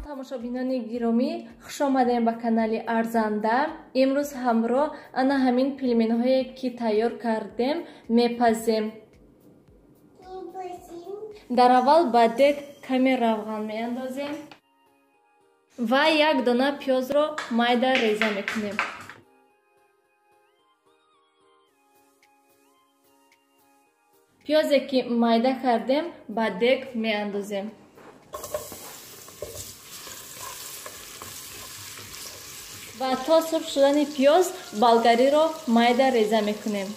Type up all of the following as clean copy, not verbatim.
Тамошобинони гиромӣ, хуш омадем ба канали Арзанда. Имрӯз ҳамроҳ ана ҳамин пельменҳое ки тайёр кардем мепазем. Дар аввал ба дег каме равған меандозем ва як дона пиёзро майда реза мекунем. Пиёзе ки майда кардем ба дег меандозем. Ва то сурх шудани пиёз болгариро майда реза мекунем.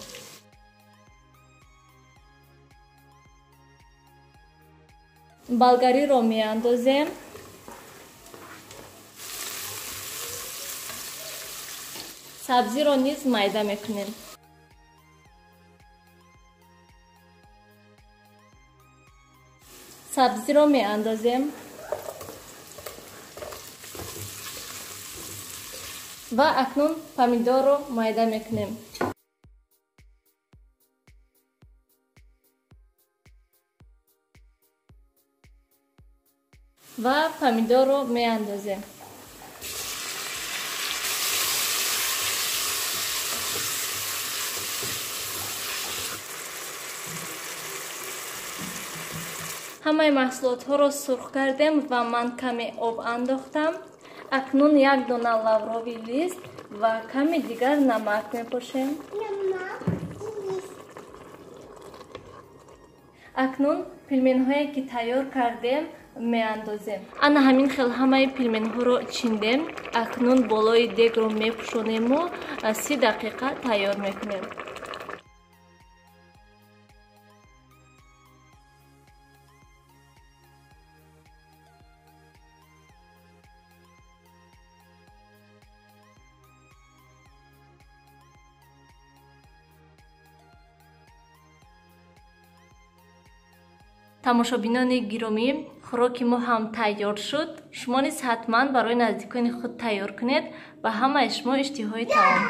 Болгариро меандозем. Сабзиро низ майда мекунем. Сабзиро меандозем. Ва акнун помидорро майда мекунем. Ва помидорро меандозем. Ҳамаи маҳсулотҳоро сурх кардем ва ман каме об андохтам. Акнун як дона лаврови лист ва каме дигар намак мепошем. Акнун пельменҳое ки тайёр кардем меандозем. Ана ҳамин хел ҳамаи пельменҳоро чиндем. Акнун болои дегро мепӯшонему 30 дақиқа тайёр мекунем. Тамошобинони гиромӣ, хӯроки мо ҳам тайёр шуд. Шумо низ ҳатман барои наздикони худ тайёр кунед. Ба ҳамаи шумо иштиҳои таом.